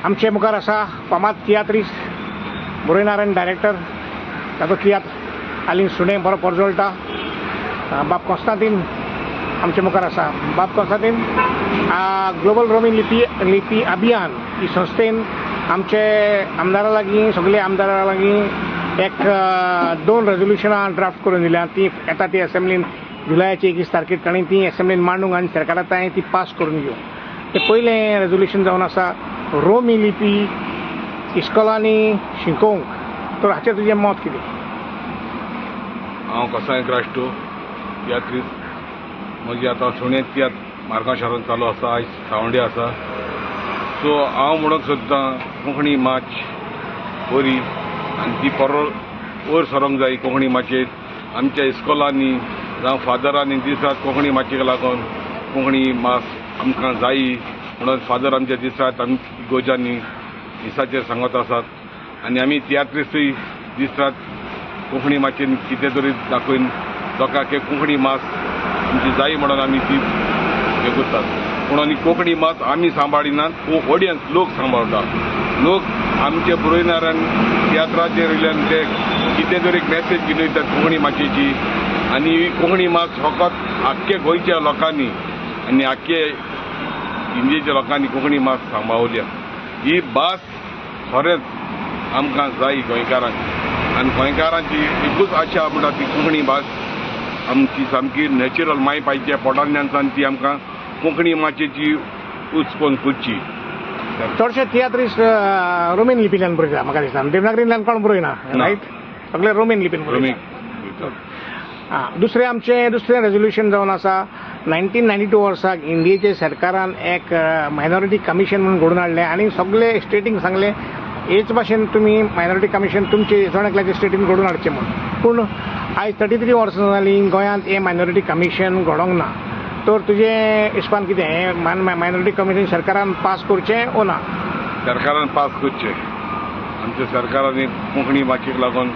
आमचे मुखार आसा फामाद तियात्रिस्त बुरयनारायण डायरेक्टर, ताचो तियात्र आलीन सुणें बरो परजळटा. बाब कोन्स्तांतीन आमचे मुखार आसा. बाब कोन्स्तांतीन, ग्लोबल रोमीन लिपी लिपी अभियान ही संस्थेन आमचे आमदारा लागीं, सगळे आमदारा लागीं एक दोन रेजोल्युशनां ड्राफ्ट करून दिल्या. ती येता ती असेंब्लीन जुलयाची 21 तारखेर तांणी ती असेंब्लीन मांडूंक आनी सरकारा ताणें ती पास करून घेवंक. ते पयलें रेजोल्युशन जावन आसा रोमी लिपी इस्कोलांनी शिकोवंक, तर हाचेर तुजें मत कितें? हांव कोसाय क्राश्टो, तियात्रिस्त. म्हजी आतां सुणें तियात्र मारगांव शारांत चालू आसा, आयज सांवड्डे आसा. सो हांव म्हणूंक सोदतां, कोंकणी माच बरी आनी ती परत वयर सरोंक जाय. कोंकणी माचयेर आमच्या इस्कोलांनी जावं फादरांनी दिसात कोंकणी माचयेक लागून कोंकणी मास आमकां जायी म्हणून फादर आमच्या दिसात आमी इगोर्जांनी मिसाचेर सांगत आसात आनी आमी तियात्रिस्तूय दिसरात कोंकणी माचयेन कितें तरी दाखोवन लोकांक कोंकणी मास आमची जायी म्हणून आमी ती हें करतात. पूण आनी कोंकणी मास आमी सांबाळिनात, ऑडियन्स लोक सांबाळटा. लोक आमचे बरोयणाऱ्यान तियात्राचेर वयल्यान ते कितें तरी एक मॅसेज घेवन वयतात कोंकणी माचयेची. आनी ही कोंकणी मास फकत आख्खे गोंयच्या लोकांनी आनी आख्खे इंडियेच्या लोकांनी कोंकणी मास सांबाळल्या. ही भास खरेंच आमकां जाय गोंयकारांक आनी गोंयकारांची एकूच आशा म्हणटा ती कोंकणी भास आमची सामकी नॅचरल माय पायच्या पोटांतल्यान ती आमकां कोंकणी माचयेची उचकोन करची. चडशे तियात्रिस्त रोमीन लिपींतल्यान बरयता म्हाका दिसता. देवनागरींतल्यान कोण बरयना? ना. रायट, सगळे रोमीन लिपीन रोमी बरयता. आं, दुसरें आमचें दुसरें रेजोल्युशन जावन आसा, 1992 वर्साक इंडियेचे सरकारान एक मायनॉरिटी कमिशन म्हणून घडोवन हाडलें आनी सगळे स्टेटींक सांगलें, हेच भाशेन तुमी मायनॉरिटी कमिशन तुमचे जण एकल्याच्या स्टेटीन घडोवन हाडचें म्हूण. पूण आयज 33 वर्सां जालीं, गोंयांत हें मायनॉरिटी कमिशन घडोवंक ना. तर तुजें हिसपान कितें, हें मायनॉरिटी कमिशन सरकारान पास करचें ओ ना? सरकारान पास करचें. आमच्या सरकारान कोंकणी भाशेक लागून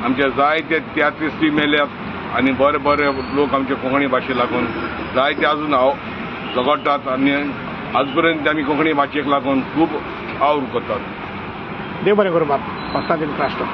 आमचे जायते तियात्रिस्तूय मेल्यात आनी बरे बरे लोक आमच्या कोंकणी भाशेक लागून जायते अजून हांव झगडटात आनी आज पर्यंत आमी कोंकणी भाशेक लागून खूब वावर करतात. देव बरें करूं बाब कोन्स्तांतीन क्रास्टो.